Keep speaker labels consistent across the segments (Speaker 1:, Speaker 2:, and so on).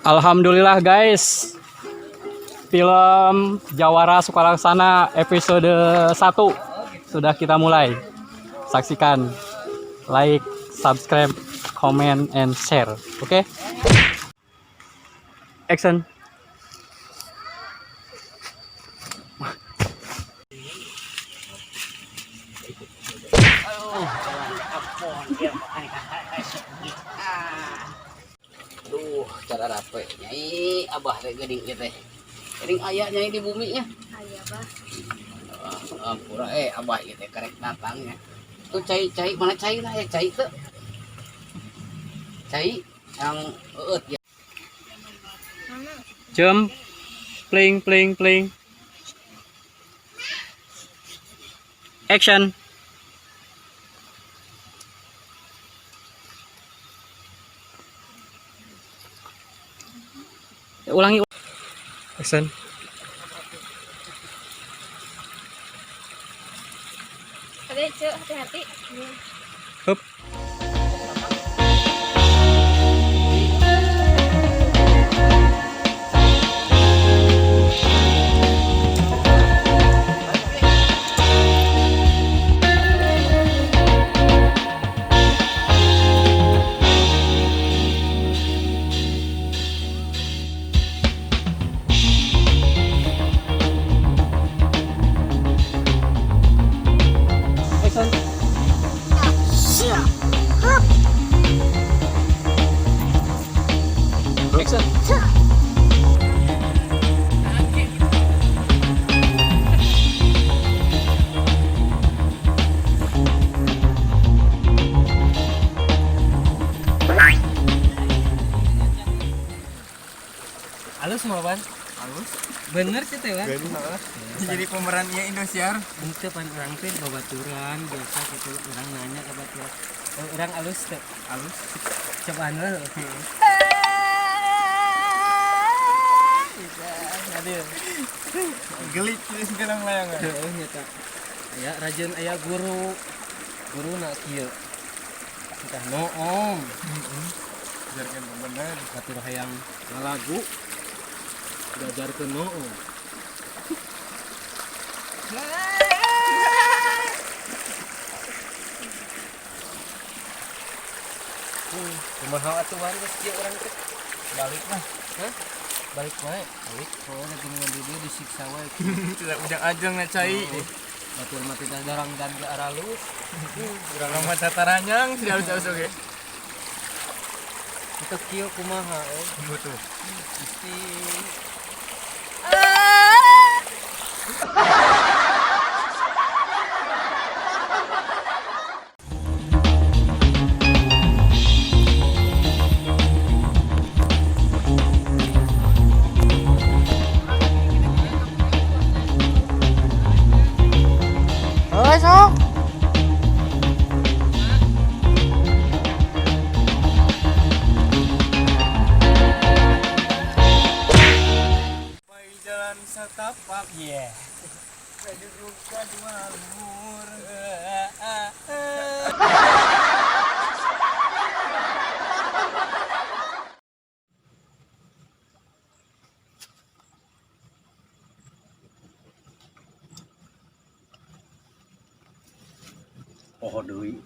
Speaker 1: Alhamdulillah guys, film Jawara Sukalaksana episode 1 sudah kita mulai. Saksikan, like, subscribe, comment, and share. Oke? Action.
Speaker 2: Duh, cara rape nyai abah teh geuning ieu teh. Geuning aya nyai di bumi nya.
Speaker 3: Aya bah.
Speaker 2: Ampura abah ieu teh karek datang nya. Tuh cai-cai mana cai lah ya cai teu. Cai yang eueut ya.
Speaker 3: Mana?
Speaker 1: Jump. Pling pling pling. Action. Ulangi. Action.
Speaker 3: Hati, cek, hati-hati.
Speaker 1: Hup. Action. Action.
Speaker 4: Halus mah, Wan.
Speaker 5: Halus.
Speaker 4: Bener sih teh, Wan.
Speaker 5: Jadi pemerannya Indosiar.
Speaker 4: Ente pan urang teh babaturan biasa gitu urang nanya ke baturan. Oh, urang alus teh.
Speaker 5: Halus.
Speaker 4: Cobaan we. Aduh.
Speaker 5: Gelit sekarang layangan.
Speaker 4: Heeh nyata. Aya rajin aya guru. Guru na kieu. Entah noong.
Speaker 5: Ajarkan bener.
Speaker 4: Batur hayang ngalagu. Diajarkeun noong. Kumaha atuh Wan geus kieu urang teh?
Speaker 5: Balik lah.
Speaker 4: Hah? Balik wae. Balik. Oh, lagi ngambil dia disiksa wae.
Speaker 5: Tidak ujang ajeng na cai.
Speaker 4: Batur mah teh darang dan ke aralus.
Speaker 5: Urang mah tataranyang tidak halus halus oke.
Speaker 4: Itu kieu kumaha eh.
Speaker 5: Butuh.
Speaker 4: Gusti.
Speaker 5: Pai jalan setapak.
Speaker 4: Iya.
Speaker 5: Duduk dua lumur.
Speaker 2: Poho deui.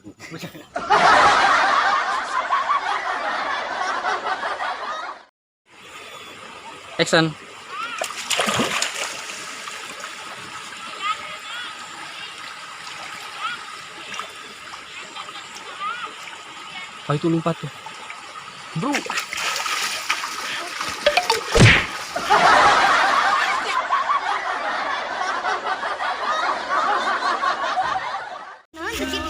Speaker 1: Action. Oh itu lompat tuh. Bro.
Speaker 3: Naon sakit?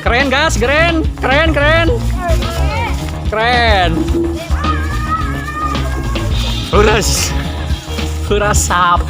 Speaker 1: Keren guys, keren, keren, keren. Keren. Huras. Huras sap.